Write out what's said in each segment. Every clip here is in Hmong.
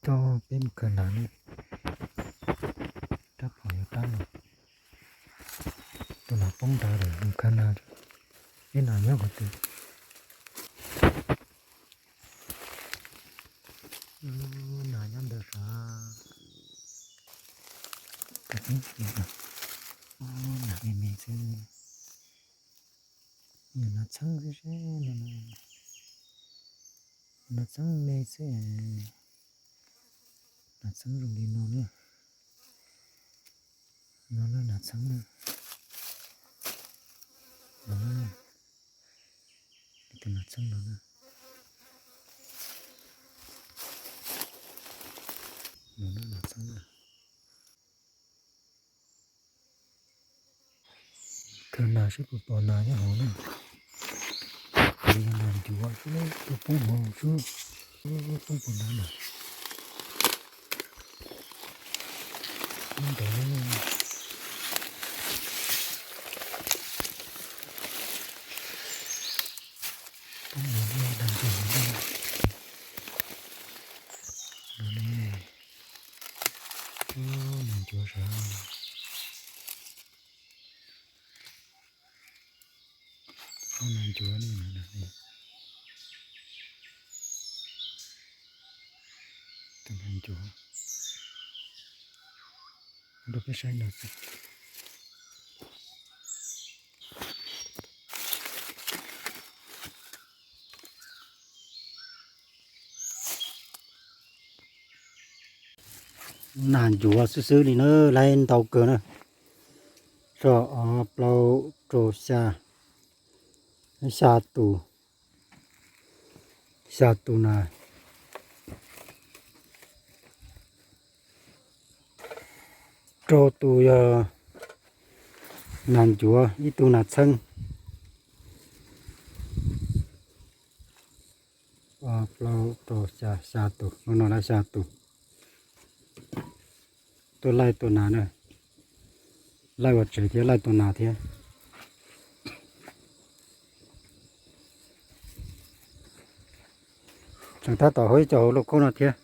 Coj peb mus khaws nas ne. Rab phom yog rab no. Tus nas poob nrad lawm, mus khaws nas. Peb nas nyob qhov twg? Nas nyob ntawd sav. Nas me me xwb. Nas txheeb xwb seb no. Nas txheeb me xwb. Nas txheeb zoo li no na. No na nas txheeb na. No na. Tus nas txheeb no na. No na nas txheeb na. Khaws nas seb puas pom nas nyob hauv na. Kuv yog nas ncuav xwb, tus poob hauv xwb, poob puas nrad na. Poob nrad. Poob nrad, nas ncuav no ne. Nas ncuav sav. Nas ncuav ne. Tus nas ncuav. Rau peb saib nas xwb. Nas ncuav xwb xwb li na, laib ntau kawg na. Rau ob plaub rau xya, xya tus, xya tus nas. Rau tus yog nas ncuav, ib tug nas txheeb. Ob plaub rau xya, xya tus, no no lawm xya tus. Tuaj laij tua nas na, laij ua tsev thiab laij tua nas thiab. Tseem tab tom hauv ib co hauv lauj kaub no thiab.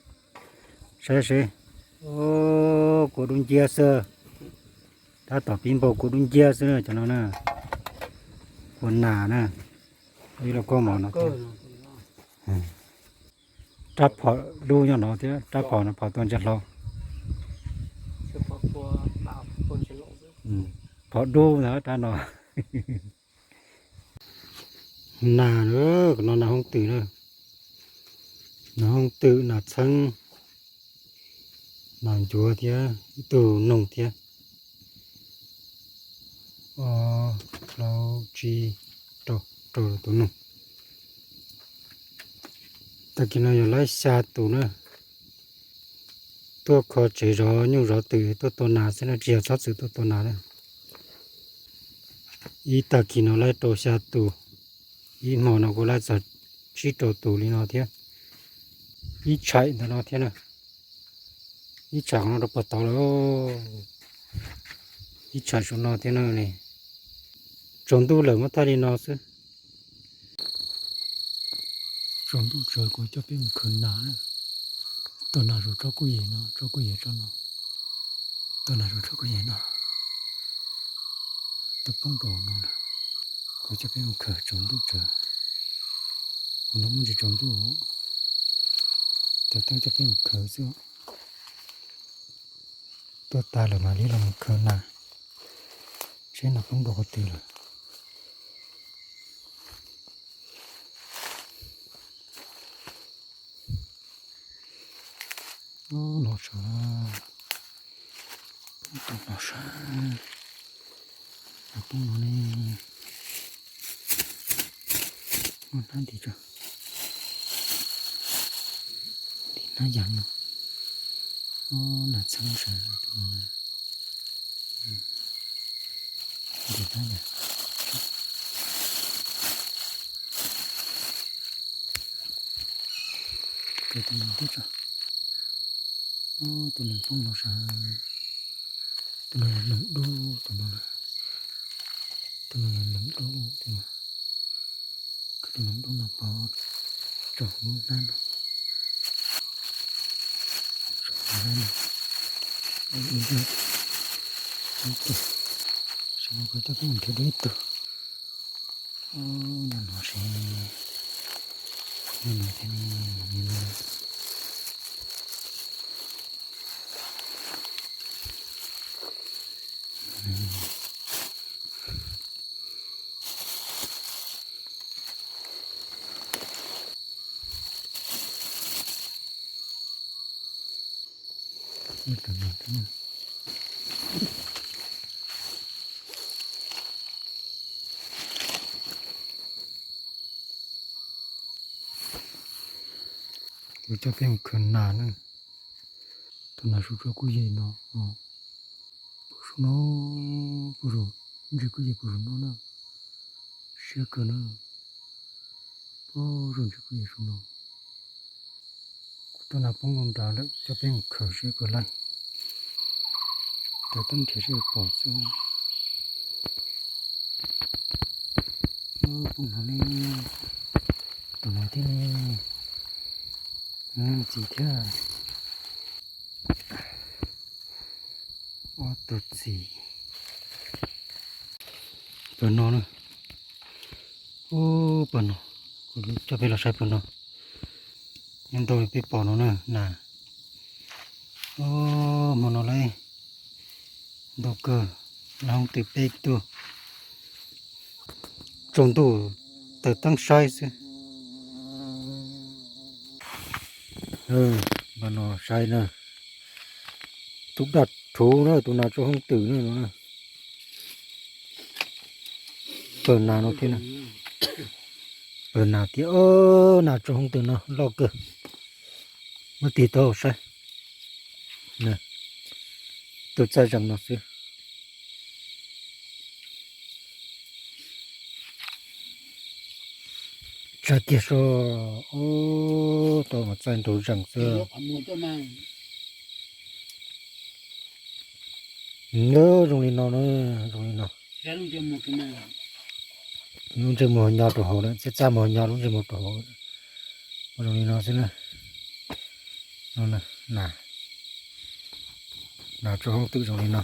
Saib seb. Kua dub nciab xwb. Tab tom pib npau kua dub nciab xwb na cov no na. Kua nas na. Ib lauj kaub mov no thiab. Rab phom dub nyob no thiab, rab phom no phom tua ntsia hlau. Phom dub ntag rab no. Nas, no nas hooj twm na. Nas hooj twm, nas txheeb, nas ncuav thiab ib tug noog thiab. Ob, plaub, tsib, rau, rau tus noog. Tag kis no yog laib xya tus na. Tuaj kho tsev zov nyuj zov twm tuaj tua nas xwb na, tsis yog txhob txwm tuaj tua nas na. Ib tag kis no laib rau xya tus, ib hmo no kuj laib txog tsib rau tus li no thiab. Ib tshaim ntawm no thiab na. Ib tshaim qhov no rau puag tod lawm. Ib tshaim saum no thiab na. Tsaus ntuj lawm muab thaij li no xwb. Tsaus ntuj tsawv kuv coj peb mus khaws nas na. Tua nas saum tsob kuj yem no, tsob kuj yem tsob no. Tua nas saum tsob kuj yem no. Tua poob rau no lawm. Kuv coj peb mus khaws tsaus ntuj tsawv. Ua no muaj ntsis tsaus ntuj, tes teeb coj peb mus khaws xwb. Tuaj tas lawm mam li los mus khaws nas, seb nas poob rau qhov twg lawm. No sav, no sav, no poob no ne. Muaj hnab nti tso, nti hnab yas no. Nas txheeb sav tus no na. Nti hnab yas. Tus no thiab tso. Tus no poob no sav. Tus no yog noog dub tus no na. Tus no yog noog dub tus no. Khaws tus noog dub no pov rau hauv lub hnab no. Ib tug, ib tug, sawv no kuv coj peb mus nrhiav dua ib tug. Ub, nyob no seb, nyob no thiab ne, nyob no. Kuv coj peb mus khaws nas na. Tus nas su tsuab kuj yig no, puag saum no, puag saum, ntsis kuj yig puag saum no na, siab kawg na, puag saum ntsis kuj yig saum no. Kuv tus nas poob loo nrad lawm, coj peb mus khaws seb puas laij, rov qab nrhiav seb puas pom xwb. Poob no ne, tus no thiab ne, txiv thiab. Ob tug txiv. Pawg no na. Ub, pawg no. Kuv coj peb los saib pawg no. Nyob ntau li peb pom no na, nas. Ub, hmo no lawm. Ntau kawg, nag hoob twm peb tug. Tsaus ntuj taws teeb saib xwb. Pawg no saib na. Tus daj rhuv na, tus nas tsaus hoob twm na no. Pawg nas no thiab na. Pawg nas thiab, nas tsaus hoob twm no loj kawg. Muab tig tau saib. Tus txaij zees no xwb. Tsa kiag so, ub, tau mas txaij nraug zees xwb. Nws zoo li no na, zoo li no. Lub ntsej muag nyo rau hauv lawm, txaj txaj muag nyo lub ntsej muag rau hauv. Zoo li no xwb na. No na, nas, nas tsaus hoob twm zoo li no.